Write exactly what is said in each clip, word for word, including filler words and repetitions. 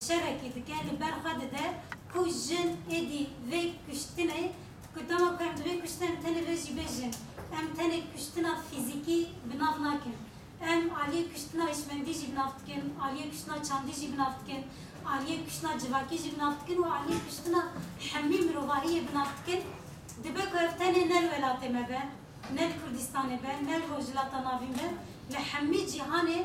Şerekî dike, li ber xwe dide ku jin êdî vê kuştinê, ku dema ku em divê kuştin, em tenê vê jî bêjin, em tenê kuştina fîzîkî bi nav nakin. Em aliyê kuştina hişmendî jî bi nav dikin, aliyê kuştina çandî jî bi nav dikin, aliyê kuştina civakî jî bi nav dikin û aliyê kuştina hemî mirovahiyê bi nav dikin. Dibe ku ev tenê ne li welatê me be, ne li Kurdistanê be, ne li Rojhilata Navîn be, li hemî cîhanê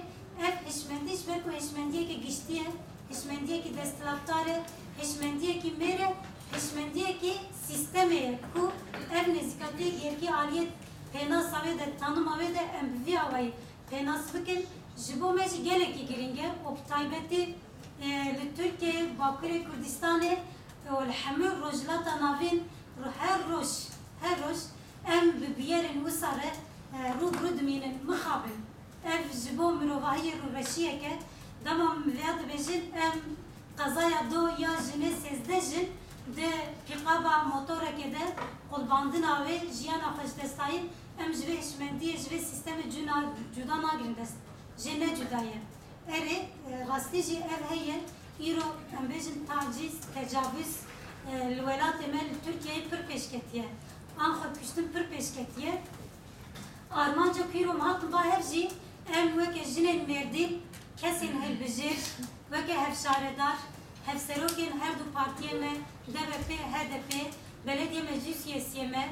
ev hişmendî ji ber ku hişmendiyeke giştî ye, hişmendiyekî desthilatdar e, hişmendiyekî mêr e, hişmendiyekî sîstemê ye ku ev nêzîkatiyê gêrkî aliyê pênasa wê de, tanima wê de em bi vî awayî pênas bikin. Ji bo me jî gelekî girîng e û bi taybetî, e, li Tirkiyeyê, Bakurê Kurdistanê û li hemû Rojhilata Navîn ro-, her roj, her roj em bi bûyerên wisa re, e, rû bi rû dimînin. Mixabin. Ev ji bo mirovahiyê rûreşiyek e. Dema min vêya dibêjin, em qezaya do ya jinê sêzdeh jin di pîqaba motorekê de qulbandina wê jiyana xwe ji dest dayîn. Em ji vê hişmendiyê, ji vê sîstemê cuna-, cuda nagirin dest. Jê ne cuda ye. Erê, e, rastî jî ev heye. Îro em bêjin tacîz, tecavûz, e, li welatê me, li Tirkiyeyê pir pêş ketiye. An xwe kuştin pir pêş ketiye. Armanca ku îro em hatin va hev jî, em weke jinên mêrdîn, kesên hilbijêr, weke hevşaredar, hevserokên her du partiyê me, D B P, H D P, Belediye Meclîs Uyesiyê me,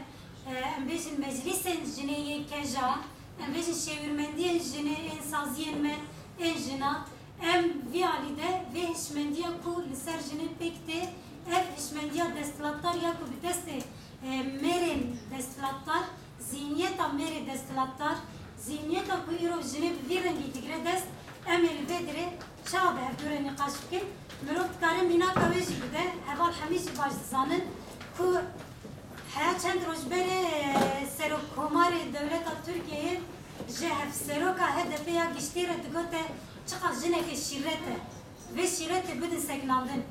e, em bêjin meclîsên jinê yê keja, em bêjin şêwirmendiyên jinê ên saziyên me ên jina, em vî alî de vê hişmendiya ku li ser jinê pêk tê, ev hişmendiya desthilatdar ya ku bi destê, e, mêrên desthilatdar, zîhniyeta mêrê desthilatdar, zîhniyeta ku îro jinê bi vî rengî digire dest, em ê li vê dirê çawa bi hevdû re nîqaş bikin? Mirov dikare mînaka wê jî bide. Heval hemî jî baş dizanin ku heya çend roj berê, e, Serokkomarê Dewleta Tirkiyeyê ji Hevseroka H D P ya giştî re digote, çiqas jineke şîret e. Vê şîretê bidin sekinandin.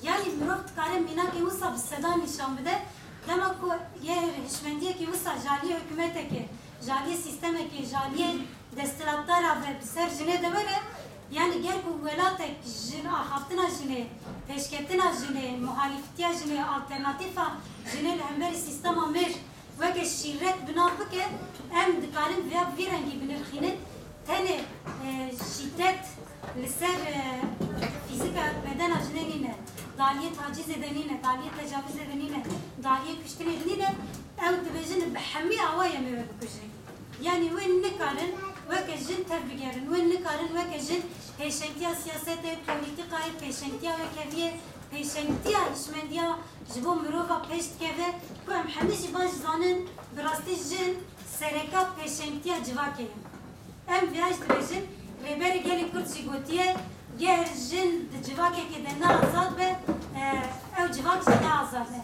Yanî mirov dikare mînakê wisa bi sedan nîşan bide, dema ku yê hişmendiyekî wisa ji aliyê hikûmetekê, ji aliyê sîstemekê, ji aliyê desthilatdara ve bi ser jinê de were, yanî ger ku welatek jin, axaftina jinê, pêşketina jinê, muhalîftiya jinê, alternatîfa jinê li hemberî sîstema mêr weke şîret bi nav bike, em dikarin vêya bi vî rengî binirxînin. Tenê, e, şîdet li ser, e, fîzika bedena jinê nîne, di aliyê tacîzê de nîne, di aliyê tecavizê de nîne, di aliyê kuştinê de nîne, ew dibêjin bi hemî awayê em ê we bikujin. Yanî wê nikarin weke jin tev bigerin, wê nikarin weke jin pêşengtiya siyasetê, polîtîkayê, pêşengtiya wekeviyê, pêşengtiya hişmendiya ji bo mirova pêş dikeve ku em hemî jî baş dizanin, bi rastî jin sereka pêşengtiya civakê ye. Em vêya jî dibêjin, Rêberê Gelê Kurd jî gotiye, ger jin di civakekê de ne azad be, e, ew civak jî ne azad e.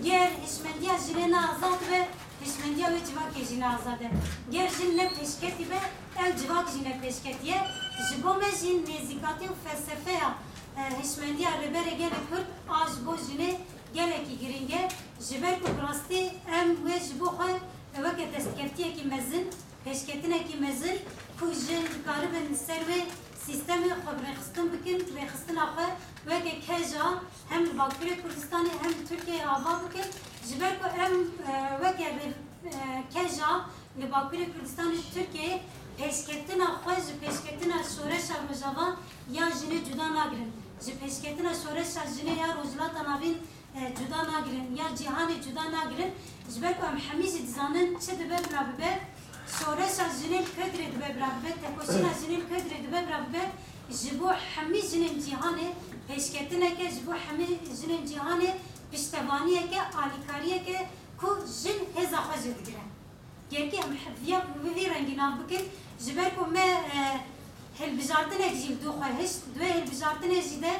Ger hişmendiya jinê ne azad be, hişmendiya wê civakê jî ne azad e. Ger jin ne pêşketî be, ew civak jî ne pêşketî ye. Ji bo me jî nêzîkatî û felsefeya, e, hişmendiya Rêberê Gelê Kurd a ji bo jinê gelekî girîng e. Ji ber ku bi rastî em wê ji bo xwe weke destkeftiyekî mezin, pêşketinekî mezin ku jin dikaribin li ser wê sîstemê xwe bi rêxistin bikin, rêxistina xwe weke keja hem li Bakurê Kurdistanê hem li Tirkiyeyê ava bikin. Ji ber ku em, e, weke rê-, e, keja li Bakurê Kurdistanê, Tirkiyeyê pêşketina xwe ji pêşketina şoreşa Rojava ya jinê cuda nagirin. Ji pêşketina şoreşa jinê ya Rojhilata Navîn, e, cuda nagirin, ya cîhanê cuda nagirin. Ji ber ku em hemî jî dizanin çi dibe bira bibe, şoreşa jinê li ku dirê dibe bira bibe, tekoşîna jinê li ku dirê dibe bira bibe, ji bo hemî jinên cîhanê pêşketineke, ji bo hemî jinên cîhanê piştevaniyeke, alîkariyeke ku jin hêza xwe jê digire. Gerkî em he-, viya bi vî rengî nav bikin, ji ber ku me, e, hilbijartinek jî li dû xwe hişt, di wê hilbijartinê jî de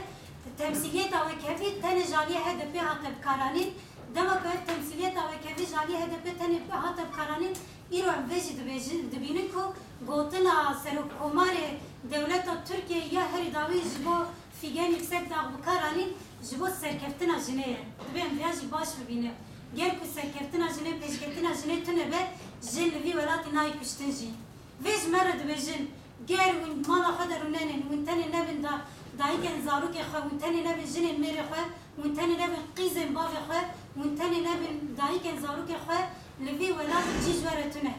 temsîliyeta wekevî tenê ji aliyê H D P hate bikaranîn. Dema ku ev temsîliyeta wekevî ji aliyê H D P tenê hate bikaranîn, îro em vê jî dibêjin, dibînin ku gotina Serokkomarê Dewleta Tirkiyeyê ya herî dawî ji bo Figen Yüksek Dağ bikaranîn ji bo serkeftina jinê ye. Divê em vêya jî baş bibîne. Ger ku serkeftina jinê, pêşketina jinê tune be, jin li vî welatî nayê kuştin jî. Vê ji me re dibêjin, ger hûn mala xwe de rûnenin, hûn tenê nebin da, Dayikên zarokê xwe, hûn tenê nebin jinên mêrê xwe, hûn tenê nebin qîzên bavê xwe, hûn tenê nebin dayikên zarokê xwe, li vî welatî cî ji we re tune.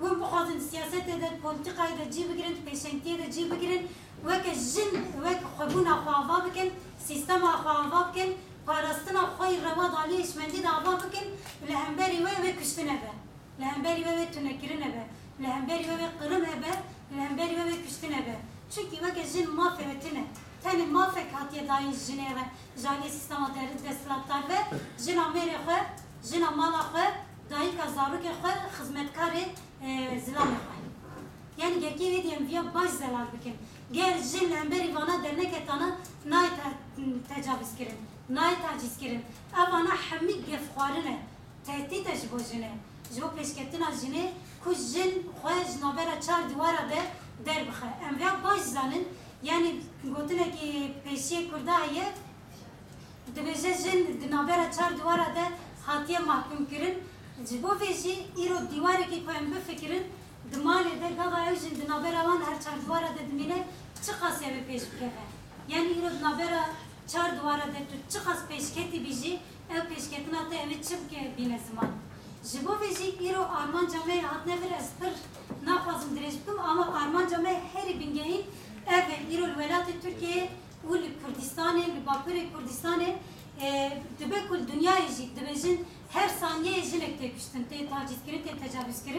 Hûn bixwazin di siyasetê de, di polîtîkayê de cî bigirin, di pêşengtiyê de cî bigirin, weke jin, wek xwebûna xwe ava bikin, sîstema xwe ava bikin, parastina xwe yî rewa di aliyê hişmendî de ava bikin, li hemberî we wê kuştin hebe. Li hemberî we wê tunekirin hebe, li hemberî we wê qirim hebe, li hemberî we wê kuştin hebe. Çunkî weke jin mafê we tune. Tenê mafek hatiye dayîn jinê re, ji aliyê sîstema der-, desthilatdar ve, jina mêrê xwe, jina mala xwe, dayika zarokê xwe, xizmetkarê, e, zilamê xwe. Yanî gerkê wê dî em viya baş zelal bikin. Ger jin li hemberî vana derneketana nayê te-, tecavizkirin, nayê tacîzkirin. Evana hemî gefxwarin e. Tehdît e ji bo jinê, ji bo pêşketina jinê ku jin xwe ji navbera çar dîwara de derbixe. Em vêya baş zanin, yanî gotinekî pêşiyê Kurda heye, dibêje jin di navbera çar dîwara de hatiye mahkûmkirin. Ji bo vê jî îro dîwarekî ku em bifikirin, di malê de gava ew jin di navbera wan her çar dîwara de dimîne, çiqas ew ê pêş bikeve. Yanî îro di navbera çar dîwara de tu çiqas pêşketî bî jî, ew pêşketina te ew ê çi bike bîne ziman. Ji bo vê jî îro armanca me hatine vir, ez pir naxwazim dirêj bikim, ama armanca me herî bingehîn ev e, îro li welatê Tirkiyeyê û li Kurdistanê, li Bakurê Kurdistanê, e, dibe ku li dinyayê jî dibêjin her saniyeyê jinek tê kuştin, tê tacîzkirin, tê tecavizkirin.